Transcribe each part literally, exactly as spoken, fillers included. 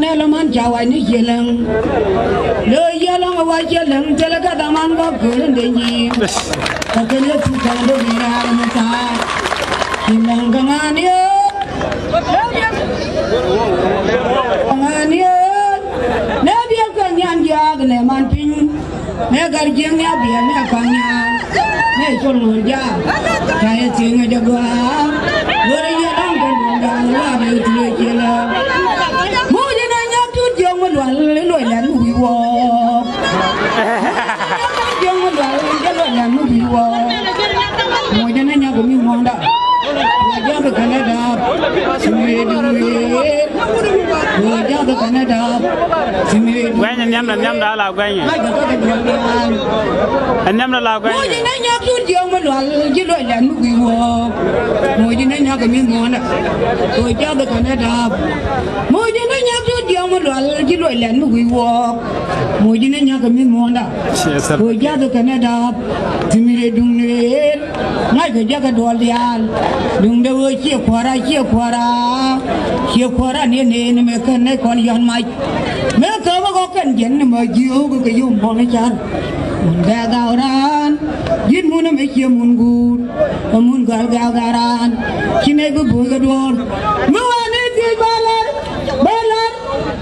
Yɛlɛ man ca wac ni ciɛ läŋ. Lo yɛlɛ ŋa wac ciɛ läŋ thilɛ kɛ dhaman gɔk köör in dee nyiim. Kɛ kɛn yɛ thuk kɔn dee bi raar mi taar. Ciɛ läŋ kɛ ŋa̱a̱n yɛ. Kɛ ŋa̱a̱n yɛ. Nɛ biɛl kɛ nyan jiaak nɛ man piny. Mɛ gat jiäkni a biɛl mɛ kaŋ nyaal. Mɛ col ŋuɔ̱l jaak ca yɛ thiëŋ ɛ jɛ gɔaa. Wërɛ yɛ da̱ŋ kɛ duɔ̱ŋ jaak ɛ luaak yɛ tuëë ciëlä. Muc inɛ nyak tut jiɔ̱ɔ̱ŋ mi lual i̱ luɔc lɛn mi wi̱i̱ wɔɔk. Muc inɛ nyak tut jiɔ̱ɔ̱ŋ mi lual i̱ luɔc lɛn mi wi̱i̱ wɔɔk. Muc inɛ nyak mi muɔ̱ɔ̱nda. Guɛny nhiamdɛ nhiamdɛ ala guɛny. Nhiamdɛ la guɛny. Moc inɛ nyak tut jiɔk mi lual ji̱ luɔc lɛn mi wi̱i̱ wuɔɔk. Moc inɛ nyak mi muɔ̱ɔ̱nɛ. Moc jath kɛnɛ daap. Moc inɛ nyak tut jiɔk mi lual ji̱ luɔc lɛn mi wi̱i̱ wuɔɔk. Moc inɛ nyak mi muɔ̱ɔ̱nɛ. Moc jath kɛnɛ daap. Thi̱n mi rɛ duŋ ni rɛɛr. Ŋa̱ckɛ jäkä duɔl diaal. Duŋdɛ ɣöö ciɛ kuäärä, ciɛ kuäärä. Ciɛ kuäärä ni neen mɛ kɛn nɛ kɔn yɔ̱n mac. Mɛ kämɛ kɔ kɛn jiɛn ni mɛ jiöök kɛ yom bɔn i̱ car. Mun bɛ gaw raan. Ji̱n mun mɛ ciɛ mun guur. Ɛ mun gɔal gaw gaw raan. Ci nɛy bi bo̱o̱c kɛ duɔ̱ɔ̱r. Mi wani thiec ba lar. Ba lar.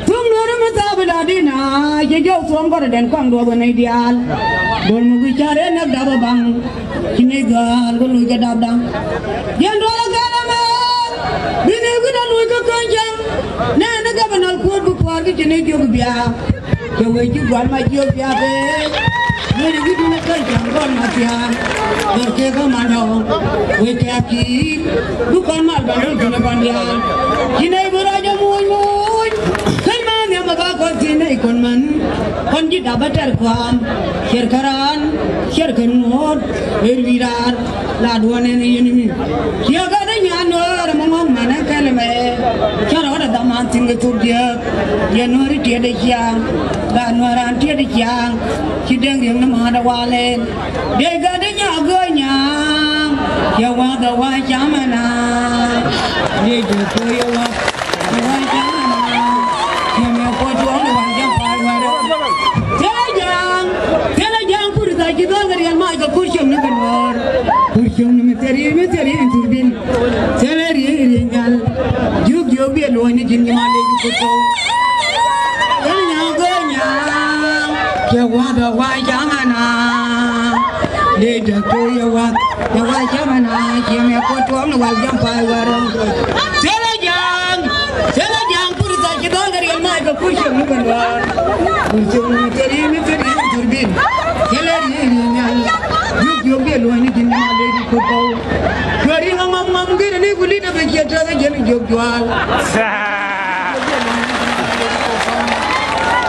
Thum nuɔ̱ɔ̱ri mi thaap ila dina. Ci jɔw thuɔ̱ɔ̱m kɔrɛ dɛn kɔaŋ duɔ̱ɔ̱p ɛ nɛy diaal. Do̱r mi wi̱c car ɛ näk dap ɛ baŋ. Ci nɛy gäär kɛ luc kɛ dap da̱ŋ. Jiɛn duɔl ɛ gäär ɛmɛ. Bi nɛy wi̱cdä luc kä kä cäŋ. Nɛɛni gabɛ nal kuäär bi kuäär kä ci nɛy jiök bia. Cɛ wee ci gua̱l ma jiök bia bee. Nɛɛni wi̱cdun kä cäŋ gua̱l ma thia̱a̱ŋ. Gäär kɛ kä mandɔɔŋ. Wee kɛ a ki̱i̱k. Bi kɔn mal bɛ rɛl kɛnɛ kɔn diaal. Ci nɛy bi rɔc ɛ muc muc. Kän ma nhiam ɛ ba kɔn thiec nɛy kɔn män. Kɔn ji̱ dap ɛ tɛr kɔam. Ciɛr kä raan. Ciɛr kɛ nuɔ̱ɔ̱r. Ëë wi̱i̱ raan. La duɔ̱ɔ̱n ɛn yɛn mi. Ciɛ gat ɛ nyan nuɔ̱ɔ̱r ɛmɛ ŋɔ̱ŋ mɛn ɛ kɛl ɛmɛ. Cä rɔɔdɛ dhaman thi̱n kɛ thok diääk. Yɛn nuɔ̱ɔ̱r i̱ tiɛt ɛ ciaŋ. Gat nuɔ̱ɔ̱r an tiɛt ɛ ciaŋ. Ci dee riɛŋ ni ma̱a̱t ɛ walɛ. Dee gat ɛ nyaak gör nyaŋ. Yɛ wath ɛ wa̱a̱ camɛ na. Dee jɛ ko̱ yɛ wath. Thilɛ ja̱a̱ŋ, thilɛ ja̱a̱ŋ kur tha̱a̱c ci dhɔl kɛ riɛl mac kɛ kur cieŋ ni kɛ nuɔ̱ɔ̱r. Kur cieŋ ni mi thil ri̱i̱t, mi thil ri̱i̱t in thur bin. Thilɛ ri̱i̱t ri̱i̱t nyal. Jiök jiök biɛ luɔ̱ny ni ji̱n nyima̱a̱ lec kɛ kur thou. Thilɛ nya̱a̱ŋ gör nya̱a̱ŋ. Cɛ wath ɛ wa̱a̱ ja̱a̱ŋ ana. Dee däk to̱ yɛ wath. Yɛ wath cämɛ na ciɛ mɛ kuɔt tuɔɔk ni wal jam pay wärä. Thilɛ ja̱a̱ŋ, thilɛ ja̱a̱ŋ pur tha̱c ci dhɔl kɛ riɛl mac kɛ kur cieŋ ni kɛ nuɔ̱ɔ̱r. Kur cieŋ ni thil ri̱i̱t, mi thil ri̱i̱t in thur bin. Thilɛ ri̱i̱t ri̱i̱t nyal. Jiök jiök biɛ luɔ̱ny ni ji̱n ma lec kɛ kur thou. Cuɛ ri̱i̱t ŋa ŋɔm ŋɔm gir ni ku li̱t ɛ bɛ ciɛ tɛth ɛ jiɛn jiök juaal.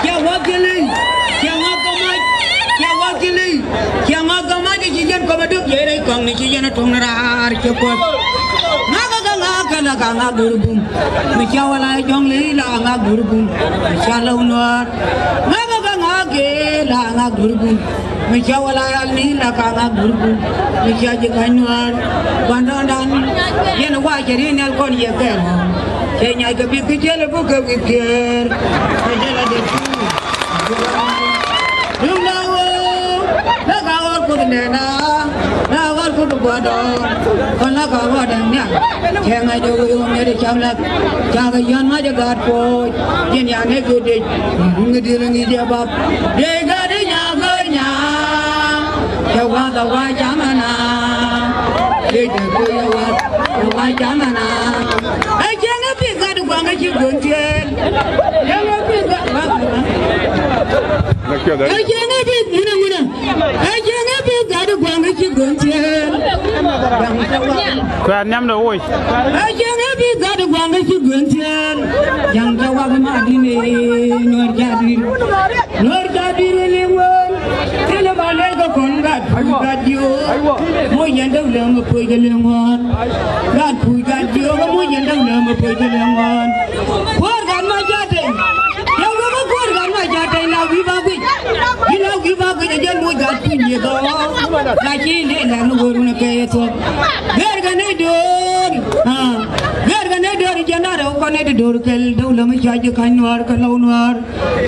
Ciɛ wath kɛ ley, ciɛ ŋa̱k kɛ mac, ciɛ wath kɛ ley, ciɛ ŋa̱k kɛ mac, ci jɛn kɔmɛ duk, yɛ rɛy kɔŋni ci jɛn a tuɔ̱ŋ ni raar ciɛ kuɔth. Ŋa̱k kɛ ŋa̱k kɛ la ka ŋa̱k do̱r bum, mi ca wala jɔ̱ŋ ley la ŋa̱k do̱r bum, mi ca lɛw nuɔ̱ɔ̱r. Ŋa̱k kɛ ŋa̱k kɛ la ŋa̱k do̱r bum. Mi ca wala yal ni la ka ŋak dur bum. Mi ca ji̱ ka̱ny nuäär. Gua̱ndɔɔŋdan. Yɛn wa cɛ ri nɛl kɔn yɛ kɛn. Cɛ nyac kɛ bik ki cɛl buk kɛ wi̱i̱ kiɛɛr. Kɛ jɛl a dee tuur. Duŋda woo. La ka ɣɔr kuth nɛna. La ɣɔr kuth gua̱dɔɔŋ. Kɔn la ka ɣɔr dɛŋ nial. Cɛ ŋa̱c dee wee wä ŋet cam la. Cakɛ yɔn ŋa̱c ɛ gaat puɔ̱ɔ̱c. Ji̱n yan ni gɛ dec. Ŋi̱di̱l ŋi̱di̱ ɛ bap. Dee gat i̱ nyaak kä nyaak. Cɛ wath ɛ wa̱a̱ camɛ na. Dee dee ko̱ yɛ wath ɛ wa̱a̱ camɛ na. Ɛ cieŋ ɛ pi̱th gat gua̱ŋ ɛ ci gua̱n thieen. Cieŋ ɛ pi̱th gat gua̱ŋ. Ɛ cieŋ ɛ pi̱th ŋunɛ ŋunɛ. Ɛ cieŋ ɛ pi̱th gat gua̱ŋ ɛ ci gua̱n thieen. Ja̱ŋ cɛ wath. Kua nhiam dɔ woc. Ɛ cieŋ ɛ pi̱th gat gua̱ŋ ɛ ci gua̱n thieen. Ja̱ŋ cɛ wath ma di̱n ɛ nuɔr ca di̱n. Nuɔr ca di̱n ɛ liŋ wee. Thilɛ ba lɛl kɛ kɔn gat puc gat jiöör. Moc yɛn däk lɛ mɛ puc kɛ liŋ wee. Gat puc gat jiöör moc yɛn däk lɛ mɛ puc kɛ liŋ wee. Kuäär gat ma ca teny. Yɛn wee kä kuäär gat ma ca teny la wi̱i̱ ba guic. Ji̱ la wi̱i̱ ba guic ɛ jɛn moc gat puc nyieth ɔ. La ci ni la ni wee run ɛ kɛ yɛ thuɔ̱k. Gɛr kɛ ni döör. Gɛr kɛ ni döör jiɛn da̱rɛ wä kɔn ni ti döör kɛl däw lä mi cɔc ji̱ ka̱ny nuäär kɛ lɔw nuäär.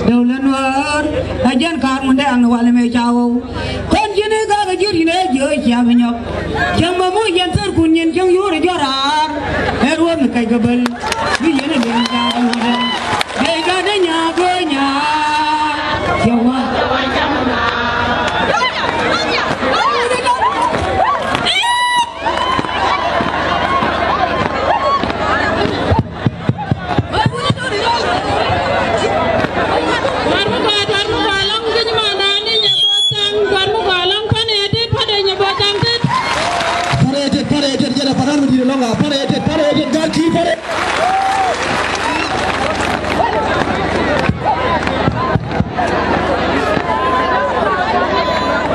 Däw lä nuäär ɛ jiɛn ka̱r ŋun dee aŋ ni wal mɛ ca ɣɔw. Kɔn ji̱n i̱ gakɛ ji̱ ri̱n ɛ jiö cia bi nyɔk. Cäŋ mɛ mu yɛn thär kun nyin cäŋ yuur ɛ jɔr raar. Ɛ ruɔ̱n ni kɛc kɛ bäl mi yɛn ɛ liɛŋ ca.